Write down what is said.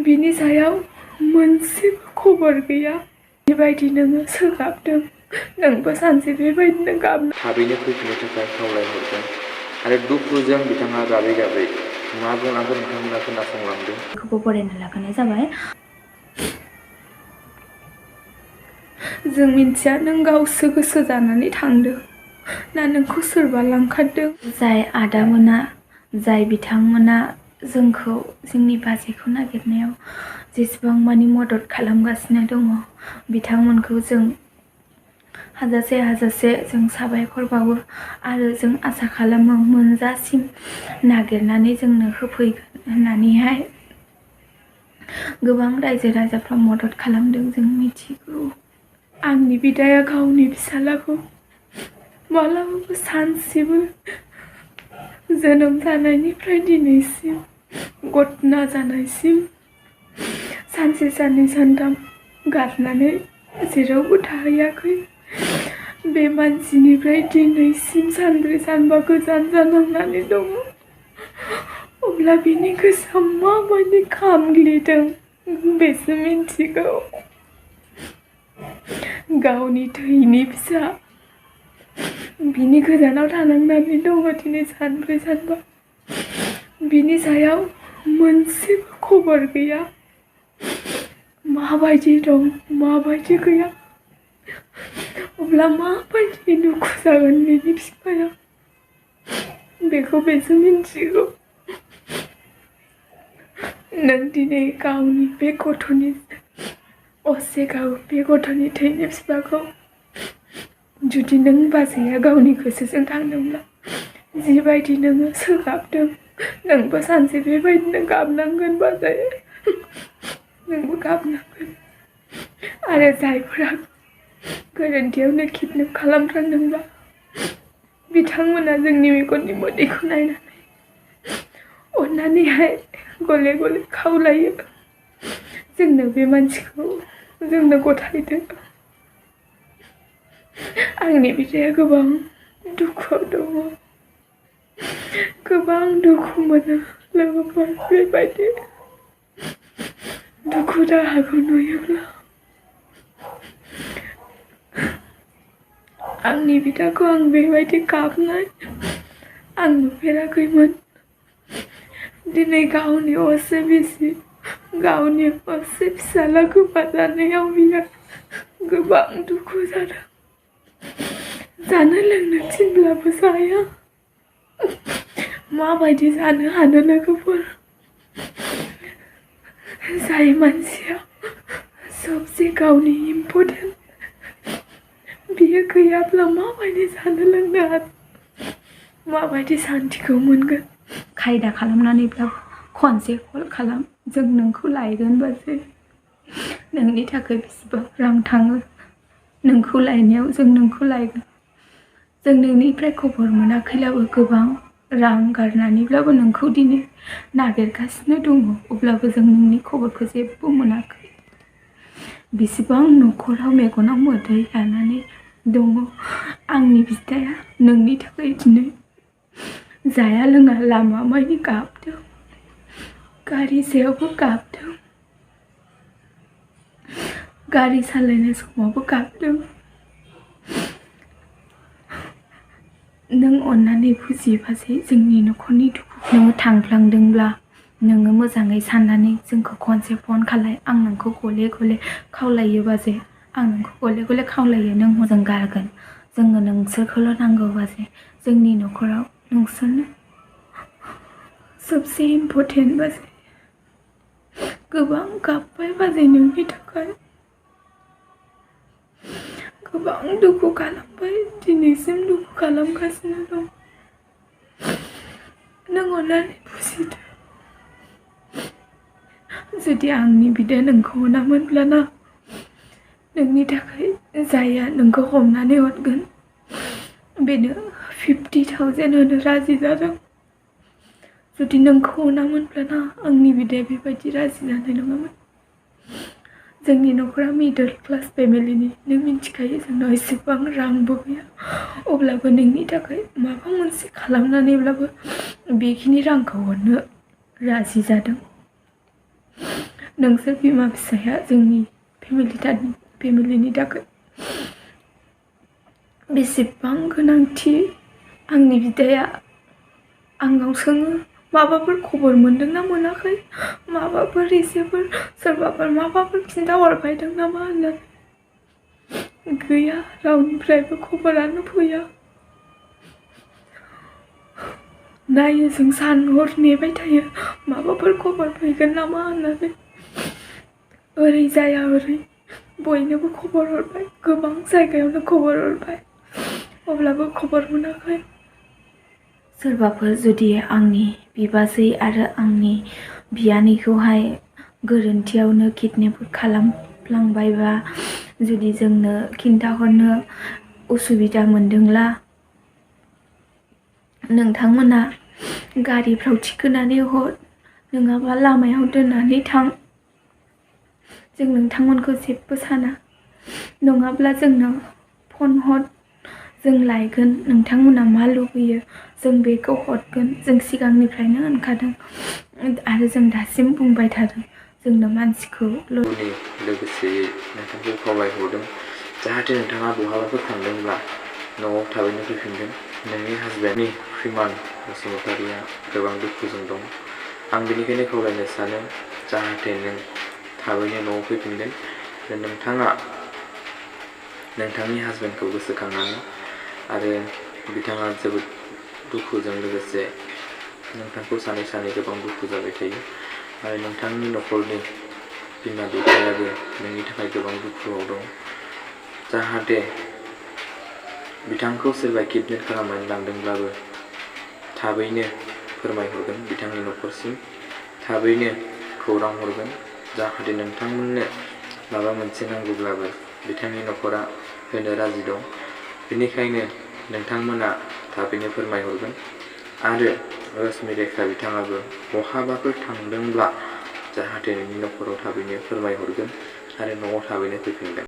बिनि सायाव मोनसेबो खबर गैया। बेबायदि नोङो सोगाबदों, नोंबो सानसे बेबायदिनो गाबनो थाबैनो फैफिननो थाखाय खावलायहरदों आरो दुखुजों बिथाङा गाबै गाबै मा बुंनांगौ नोंथांमोना खोनासंलांदों। बेखौबो बरायना लाखानाय जाबाय। जों मिथिया नों गावसो गोसो जानानै थांदों ना नोंखौ सोरबा लांखारदों। जाय आदामोना, जाय बिथांमोना जोंखौ जोंनि बाजैखौ नागिरनायाव जेसेबां मानि मदद खालामगासिनो दङ, बिथांमोनखौ जों हाजासे जों साबायखर बावो आरो जों आसा खालामो मोनजासिम नागिरनानै जोंनो होफैगोन होननानैहाय। गोबां रायजो राजाफ्रा मदद खालामदों, जों मिथिगौ। आंनि बिदाया गावनि फिसालाखौ मालाबाबो सानसेबो जोनोम जानायनिफ्राय दिनैसिम गथना जानायसिम सानसे साननै सानथाम गारनानै जेरावबो थाहैयाखै। बे मानसिनिफ्राय दिनैसिम सानब्रै सानबा गोजान जानांनानै दङ। अब्ला बिनि गोसोआ माबायदि खामग्लिदों बेसो मिन्थिगौ। गावनि थैनि फिसा बिनि गोजानाव थानांनानै दङ दिनै सानब्रै सानबा। बिनि सायाव मोनसेबो खबर गैया। माबायदि दं, माबायदि गैया, अब्ला माबायदि दुखु जागोन बिनि बिफाया, बेखौ बेसो मिन्थिगौ। नों दिनै गावनि बे गथ'नि बे गथ'नि थैनि बिफाखौ जुदि नों बाजैया गावनि गोसोजों थांदोंब्ला जिबायदि नोङो सोगाबदों, नोंबो सानसे बेबायदिनो गाबनांगोन बाजै। नोंबो गाबनांगोन। आरो जायफोरा गोरोन्थियावनो किडनेप खालामफ्रांदोंब्ला बिथांमोना जोंनि मेगननि मोदैखौ नायनानै अननानैहाय गले गले खावलायो, जोंनो बे मानसिखौ जोंनो गथायदो। आंनि बिदाया गोबां दुखुआव दङ, गोबां दुखु मोनो। लोगोफोर, बेबायदि दुखु दाहाखौ नुयोब्ला आंनि बिदाखौ आं बेबायदि गाबनाय आं नुफेराखैमोन। दिनै गावनि असे बिसि, गावनि असे फिसाला गोमाजानायाव बियो गोबां दुखु जादों। जानो लोंनो थिनब्लाबो जाया। माबायदि जानो हानो लोगोफोर? जाय मानसिया सबसे गावनि इम्परटेन्ट, बियो गैयाब्ला माबायदि जानो लोंनो हानो, माबायदि सान्थिखौ मोनगोन? खायदा खालामनानैब्लाबो खनसे कल खालाम, जों नोंखौ लायगोन बाजै। नोंनि थाखाय बेसेबां रां थाङो, नोंखौ लायनायाव जों नोंखौ लायगोन। जों नोंनिफ्राय खबर मोनाखैब्लाबो गोबां रां गारनानैब्लाबो नोंखौ दिनै नागिरगासिनो दङ। अब्लाबो जों नोंनि खबरखौ जेबो मोनाखै। बेसेबां न'खराव मेगनाव मोदै लानानै दङ। आंनि बिदाया नोंनि थाखाय दिनै जाया लोङा लामा मानि गाबदों, गारि सायावबो गाबदों, गारि सालायनाय समावबो गाबदों। नों अननानै बुजियो बाजै, जोंनि न'खरनि दुखुखौ। नोङो थांफ्लांदोंब्ला नोङो मोजाङै साननानै जोंखौ खनसे फन खालाय। आं नोंखौ गले गले खावलायो बाजै, आं नोंखौ गले गले खावलायो। नों मोजां गारगोन, जोंनो नोंसोरखौल' नांगौ बाजै। जोंनि न'खराव नोंसोरनो सबसे इम्परटेन्ट बाजै। गोबां गाबबाय बाजै नोंनि थाखाय, गोबां दुखु खालामबाय, दिनैसिम दुखु खालामगासिनो दं। नों अननानै बुजिदो। जुदि आंनि बिदाया नोंखौ अनामोनब्लाना, नोंनि थाखाय जाया नोंखौ हमनानै हरगोन बेनो 50,000 होनो राजि जादों। जुदि नोंखौ अनामोनब्लाना आंनि बिदाया बेबायदि राजि जानाय नङामोन। जोंनि न'खरा मिडल क्लास फेमिलिनि, नों मिन्थिखायो जोंनाव एसेबां रांबो गैया। अब्लाबो नोंनि थाखाय माबा मोनसे खालामनानैब्लाबो बेखिनि रांखौ हरनो राजि जादों। नोंसोर बिमा फिसाया जोंनि फेमिलिनि थाखाय बेसेबां गोनांथि। आंनि बिदाया आंनाव सोङो माबाफोर खबर मोनदोंना मोनाखै, माबाफोर एसेफोर सोरबाफोर माबाफोर खिन्थाहरबायदों नामा होननानै। गैया, रावनिफ्रायबो खबरानो फैया। नायो जों सान हर नेबाय थायो माबाफोर खबर फैगोन नामा होननानै। ओरै जाया ओरै बयनोबो खबर हरबाय, गोबां जायगायावनो खबर हरबाय, अब्लाबो खबर मोनाखै। सोरबाफोर जुदि आंनि बिबाजै आरो आंनि बियानैखौहाय गोरोन्थियावनो किडनेप खालामफ्लांबायबा जुदि जोंनो खिन्थाहरनो उसुबिदा मोनदोंब्ला नोंथांमोना गारिफ्राव थिखोनानै हर, नङाबा लामायाव दोननानै थां। जों नोंथांमोनखौ जेबो साना। नङाब्ला जोंनो फन हर, जों लायगोन। नोंथांमोना मा लुबैयो जों बेखौ हरगोन। जों सिगांनिफ्रायनो होनखादों आरो जों दासिम बुंबाय थादों, जोंनो मानसिखौ लोगोसेयै नोंथांखौ खावलायहरदों जाहाथे नोंथाङा बहाबाफोर थांदोंब्ला न'आव थाबैनो फैफिनगोन। नोंनि हासबेन्डनि फ्रिमान बसुमतारिया गोबां दुखुजों दं। आं बेनिखायनो खावलायनो सानो जाहाथे नों थाबैनो न'आव फैफिनगोन। नोंथाङा नोंथांनि हासबेन्डखौ गोसोखांनानै आरो बिथाङा जोबोद दुखुजों लोगोसे नोंथांखौ सानै गोबां दुखु जाबाय थायो आरो नोंथांनि न'खरनि बिमा बिफायाबो नोंनि थाखाय गोबां दुखुआव दं। जाहाथे बिथांखौ सोरबा किडनेप खालामनानै लांदोंब्लाबो थाबैनो फोरमायहरगोन बिथांनि न'खरसिम, थाबैनो खौरां हरगोन जाहाथे नोंथांमोननो माबा मोनसे नांगौब्लाबो बिथांनि न'खरा होनो राजि दं। बेनिखायनो नोंथांमोना थाबैनो फोरमायहरगोन आरो रश्मिरेखा बिथाङाबो बहाबाफोर थांदोंब्ला जाहाथे नोंनि न'खराव थाबैनो फोरमायहरगोन आरो न'आव थाबैनो फैफिनगोन।